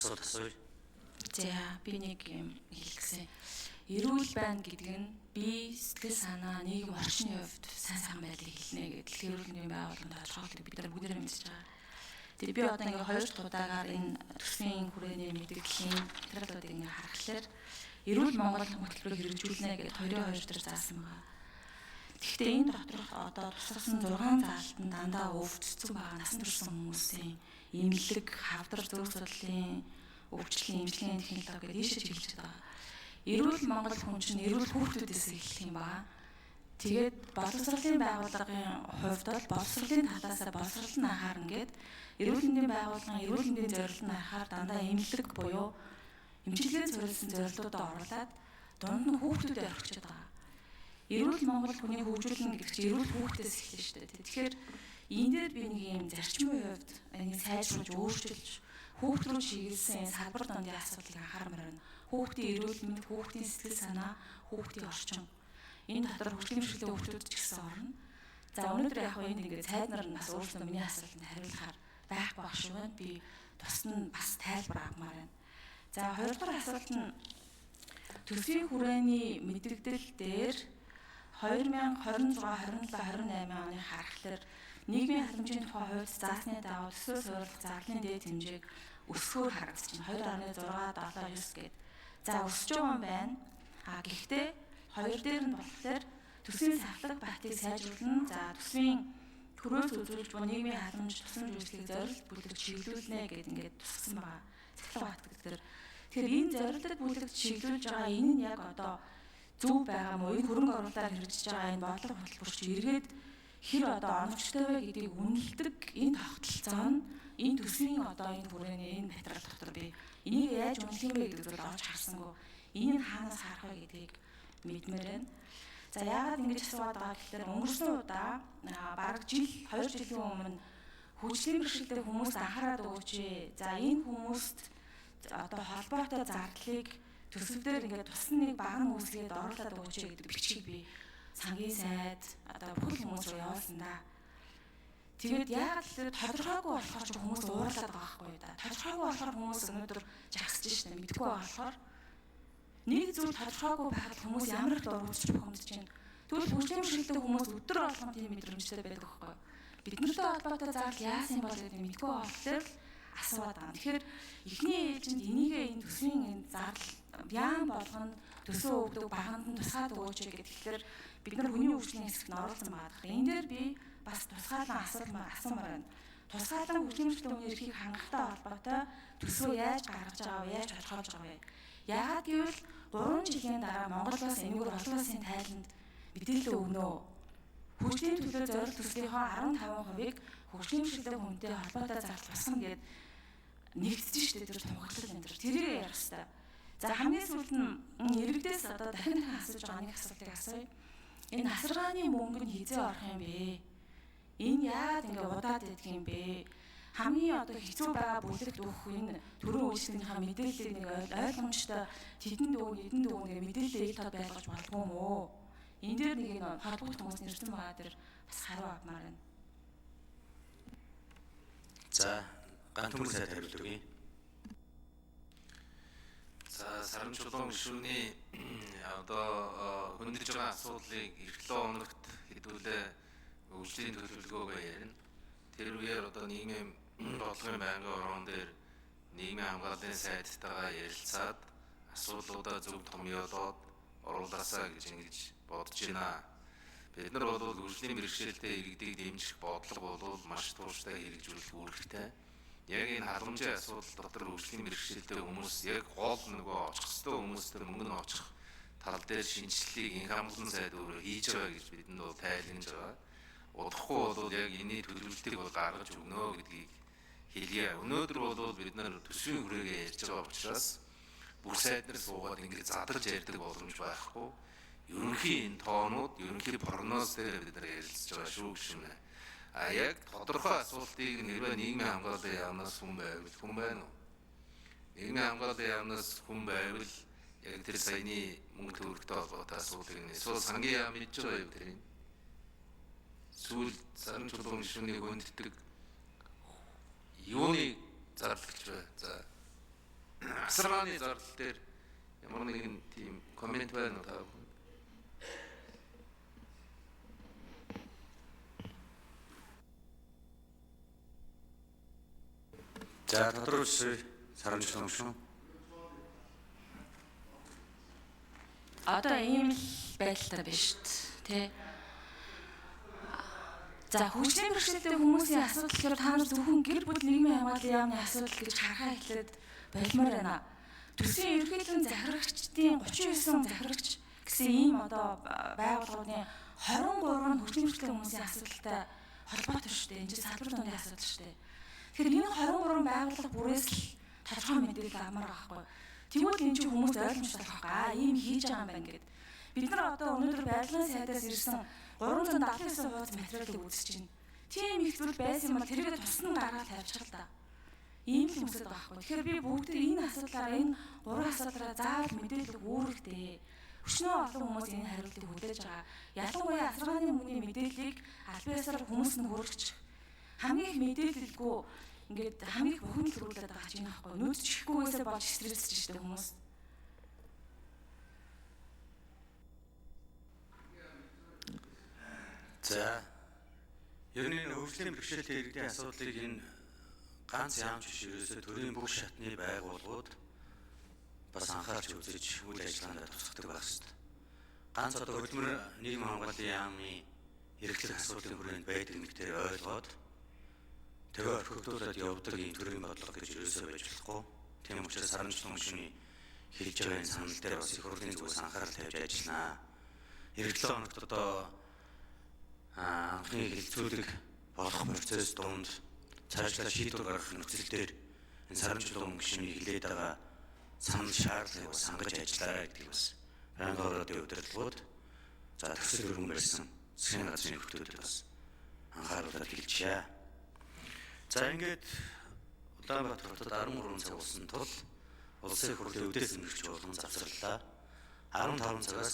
Асуулт асууя. За, би нэг юм хэлэх гэсэн. Эрүүл байна гэдэг нь би, сэтгэл санаа, нийгэм, орчны хувьд сайн сайхан байдлыг хэлнэ гэдэг дэлхийн эрүүл мэндийн байгууллагын тодорхойлолтыг бид нар бүгдээрээ мэдж байгаа. Тэгээ би одоо ингээ хоёр дахь удаагаар энэ төсвийн хүрээний мэдээллийн материалуудыг ингээ харахаар эрүүл Монгол хөтөлбөрийг хэрэгжүүлнэ гэдээ 2-2 дээр заасан байгаа. Тэгэхдээ энэ доторх одоо тусгасан 6 заалт нь дандаа өвдсөн байгаа насан турш хүмүүсийн эмнэлэг, хавдар, зүрх судлалын өвчлөлийн эмчилгээний технологи гэдэг ийшээ чиглэж байгаа. Эрүүл Монгол хүн чинь эрүүл хүүхдүүдээс эхлэх юм ба. Тэгээд боловсролын байгууллагын хувьд бол боловсролын талаасаа боловсрол нь анхаарна гэд эрүүл мэндийн байгууллагын эрүүл мэндийн зорилт нь харахаар дандаа эмнэлэг буюу эмчилгээнд суурилсан зорилтуудаа оруулаад дунд нь хүүхдүүдэд орхичод байгаа. Эрүүл Монгол хүний хөгжүүлнэ гэдэг чинь эрүүл хүүхдээс эхэлнэ шүү дээ. Тэгэхээр энэ дээр би нэг юм зарчмын хувьд энийг сайжруулж өөрчилж хүүхд рүү чиглэсэн энэ салбар дундын асуудлыг анхаармаар байна. Хүүхдийн эрүүл мэнд, хүүхдийн сэтгэл санаа, хүүхдийн орчин. Энэ дотор хөгжлийн бэрхшээлтэй хүүхдүүд ч гэсэн орно. За, өнөөдөр яг энэ ингээд сайд нар нь бас өөрсдөө миний асуултанд хариулахаар байхгүй байх шиг байна. Би тус нь бас тайлбар авмаар байна. За, хоёрдугаар асуулт нь төсвийн хүрээний мэдэгдэл дээр 2026, 27, 28 оны харахаар нийгмийн халамжийн тухай хуульд заасны дагуу төсвөө суурилах зарлалын дээд хэмжээг өсгөхөөр харагдаж байна. 2.6 7 9 гээд. За, өсөж байгаа юм байна. А гэхдээ хоёр дээр нь болохоор төсвийн сахлах баатыг сайжруулна. За, төсвийн төрөөс үзүүлж буй нийгмийн халамж тусламж үйлчлэгийг зорилт бүлэг чиглүүлнэ гэд ингээд тусгасан байгаа. Сахлах бат гэдэг дээр. Тэгэхээр энэ зорилтод бүлэгт чиглүүлж байгаа энэ нь яг одоо зөв байгаа мó, энэ хөрөнгө оруулалтаар хэрэгжиж байгаа энэ бодлого хөтөлбөр чи эргээд хэр одоо оновчтой вэ гэдгийг үнэлдэг энэ тогтолцоо нь энэ төсвийн одоо энэ хүрээний энэ материал дотор би энийг яаж үнэлэх юм бэ гэдэг зүйл олж харсангүй. Энийг хаанаас харах вэ гэдгийг мэдмээр байна. За, яагаад ингэж асууад байгаа гэхээр өнгөрсөн удаа бараг жил 2 жилийн өмнө хөгжлийн бэрхшээлтэй хүмүүст анхаарал өгөөч. За, энэ хүмүүст одоо холбоотой зардлыг төсөв дээр ингээд туссан нэг баг нь үүсгээд оруулаад өгөөч гэдэг бичгийг би сангийн сайд одоо бүхэл хүмүүс рүү явуулсан да. Тэгээд яагаад л тодорхойгүй болохоор ч хүмүүс уурлаад байгаа байхгүй да. Тодорхойгүй болохоор хүмүүс өнөөдөр жагсаж шнэ, мэдэхгүй болохоор нэг зүйл тодорхойгүй байхад хүмүүс ямар их дургуутж бухимдаж байна. Тэгвэл хөгжлийн бэрхшээлтэй хүмүүс өдөр болгон тийм мэдрэмжтэй байдаг байхгүй. Бид нартай холбоотой зардал яасан бол гэдэг мэдэхгүй болохоор л асууад байгаа. Тэгэхээр эхний ээлжинд энийгээ энэ төсвийн энэ зардал яан болгонд төсөө өгдөг баганд нь тусгаад өгөөч гэдэг. Тэгэхээр бид нар хүний хөгжлийн хэсэгт нь оруулсан байгаа. Энэ дээр би бас тусгаалan асуумаар асуумаар байна. Тусгаалan хөгжлийн бэрхшээлтэй хүний эрхийг хангахтай холбоотой төсвөө яаж гаргаж байгаа вэ? Яаж тодорхойлж байгаа вэ? Яагаад гэвэл 3 жилийн дараа Монгол улс энэгээр олон улсын тайланд мэдээлэл өгнө. Хөгжлийн төлөө зорилт төслийнхөө 15%-ыг хөгжлийн бэрхшээлтэй хүнтэй холбоотой зардал тусгана гэд нэгдэж штэ, тэр тунхаглал энэ төр. Тэрийг ярих хэвээр. За, хамгийн сүүлд нь иргэдээс одоо дахин дахин асууж байгаа нэг асуултыг асууя. Энэ асаргааны мөнгө нь хизээ орох юм бэ? Энэ яагаад ингэ удаад идэх юм бэ? Хамгийн одоо хэцүү байгаа бүлэгт өгөх энэ төрийн үйлчлэгнийхаа мэдээллийг нэг ойлгомжтой тэдэн дүүн эдэн дүүн гэх мэдээлэл ил тод байлгаж болдгоо юм уу? Энэ дээр нэг энэ холбогдох хүмүүс нэрсэн байгаа дээр бас хариу авмаар байна. За, ган төмөр сайд хариулт өгье. За, саран чулуун гишүүний одоо хөндөж байгаа асуудлыг эх 7 хоногт хэдүүлээ хөгжлийн төлөвлөгөөгөө ярина. Тэр үеэр одоо нийгмийн бодлогын байнгын орон дээр нийгмийн хамгааллын сайдтайгаа ярилцаад асуудлуудаа зөв томьёолоод оруулаасаа гэж ингэж бодож байна. Бид нар бол хөгжлийн бэрхшээлтэй иргэдийг дэмжих бодлого бол маш тууштай хэрэгжүүлэх үүрэгтэй. Яг энэ халамжийн асуудал дотор хөгжлийн бэрхшээлтэй хүмүүс яг гол нөгөө очих ёстой хүмүүстэй мөнгө нь очих тал дээр шинэчлэлийг инх хамгаалан сайд өөрөө хийж байгаа гэж бидэнд бол тайлгнаж байгаа. Удахгүй бол яг энэний төлөвлөлтийг бол гаргаж өгнө гэдгийг хэлье. Өнөөдөр бол бид нар төсвийн хүрээгээ ярьж байгаа учраас бүх сайд нар суугаад ингэж задарч ярьдаг боломж байхгүй. Ерөнхий энэ тоонууд, ерөнхий прогноз дээр бид нар ярилцж байгаа шүү гүшүүнэ. А яг тодорхой асуултыг хэрвээ нийгмийн хамгааллын яамнаас хүн байвал, хүн байна уу? Нийгмийн хамгааллын яамнаас хүн байвал яг тэр саяны мөнгө төгрөгтэй холбоотой асуудлыг нь эсвэл сангийн яам мэдж байгаа юу тэрийг? Сүүл саран чулуун гишүүнийг хөнддөг юуны зарлагч вэ? За. Асаргааны зардал дээр ямар нэгэн тийм коммент байна уу та бүхэн? За тодруулж сарамжлан шүү. Одоо ийм л байдалтай биш шүү дээ. Тэ. За хөгжлийн бэрхшээлтэй хүмүүсийн асуудал гэхээр та нар зөвхөн гэр бүл нийгмийн хамгааллын яамны асуудал гэж харахаа эхлээд болмоор байна. Төсвийн ерөнхийлөн захирагчдын 39 захирагч гэсэн ийм одоо байгууллагын 23 нь хөгжлийн бэрхшээлтэй хүмүүсийн асуудалтай холбоотой шүү дээ. Энэ чинь салбар дундын асуудал шүү дээ. Тэгэхээр энэ 23 байгууллага бүрээс л тодорхой мэдээлэл авмаар байгаа байхгүй. Тэгвэл энэ чинь хүмүүс ойлгомжтой болох байхгүй. Аа ийм хийж байгаа юм байна гэд. Бид нар одоо өнөөдөр барилгын сайдаас ирсэн 379 хуудас материалыг үзэж байна. Тийм их зүйл байсан юм бол тэрийгэ тусна гаргаад тавьчих л да. Ийм л хүмүүсэд байгаа байхгүй. Тэгэхээр би бүгд энэ асуудлаараа энэ гурван асуудлаараа заавал мэдээлэл үүрэгтэй. Өчнөө олон хүмүүс энэ хариултыг хүлээж байгаа. Ялангуяа асаргааны мөнгөний мэдээллийг албан ёсоор хүмүүс нь хүргэж хамгийн их мэдээлэлгүй ингээд хамгийн их бухимдал төрүүлээд байгаа чинь байхгүй. Нүд чихгүйгээсээ болж стрессж штэ хүмүүс. За ер нь энэ хөгжлийн бэрхшээлтэй иргэдийн асуудлыг энэ ганц яамч биш ерөөсөө төрийн бүх шатны байгууллагууд бас анхаарч үзэж үйл ажиллагаандаа тусгадаг байх хэрэгтэй. Ганц одоо хөдөлмөр нийгмийн хамгааллын яамны эрхлэх асуудлын хүрээнд байдаг нэгтээр ойлгоод тэгээ орхигдуулаад явдаг ийм төрийн бодлого гэж ерөөсөө байж болохгүй. Тийм учраас сарамжлан шүний хэлж байгаа энэ санал дээр бас их хурлын зүгээс анхаарал тавьж ажилланаа. Ирэх 7 хоногт одоо анхны хэлцүүлэг болох процесс дунд цаашлаа шийдвэр гаргах нөхцөл дээр энэ сарамжлан гишүүний хэлээд байгаа санал шаардлагыг бас хангаж ажиллаарай гэдгийг бас байнгын ороодын удирдлагууд за төсөл өргөн барьсан засгийн газрын нөхдүүдэд бас анхааруулаад хэлчихье. За ингээд Улаанбаатар хотод 13 цаг болсон тул улсын их хурлын үдээс зэмлэгч чуулган завсарлаа. 15 цагаас